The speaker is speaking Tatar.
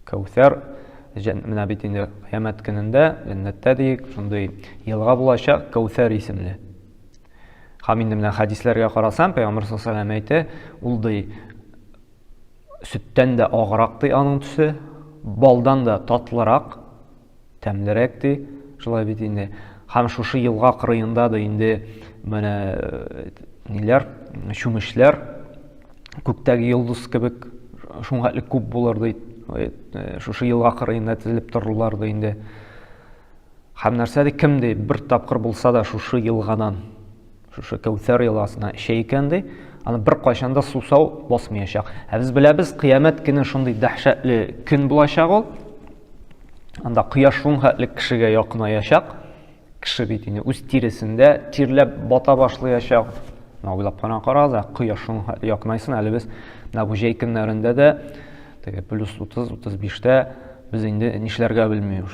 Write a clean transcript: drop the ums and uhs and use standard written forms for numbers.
Кәүсәр, менә бит инде кыямәт көнендә, җәннәттә диек, шундый елга булачак, Кәүсәр исемле. Һәм инде менә хәдисләргә карасам, Пәйгамбер саллаллаху алейһи әйтә, ул ди сөттән дә аграк ди аның төсе, балдан да татлырак, тәмлерәк ди, шулай бит инде. Һәм шушы елга кырыенда да инде менә э, ниләр, чүмечләр күктәге йолдыз кебек шуңа хәтле күп булыр ди. Э, шушы елга кырыенда тезелеп торырлар ди инде. Һәм нәрсә ди, кем ди, бер тапкыр булса да шушы елгадан, шушы Кәүсәр елгасына эчә икән ди, аны бер кайчан да сусау басмаячак. Ә без беләбез, кыямәт көне шундый дәһшәтле көн булачак ул. Анда кояш шунхәтле кешегә якынаячак. Кеше бит инде үз тиресендә тирләп бата башлаячак. Менә уйлап кына карагыз, ә кояш шунхәтле якынайсын, әле без менә бу җәй көннәрендә дә теге плюс 30-35-тә без инде нишләргә белмибез.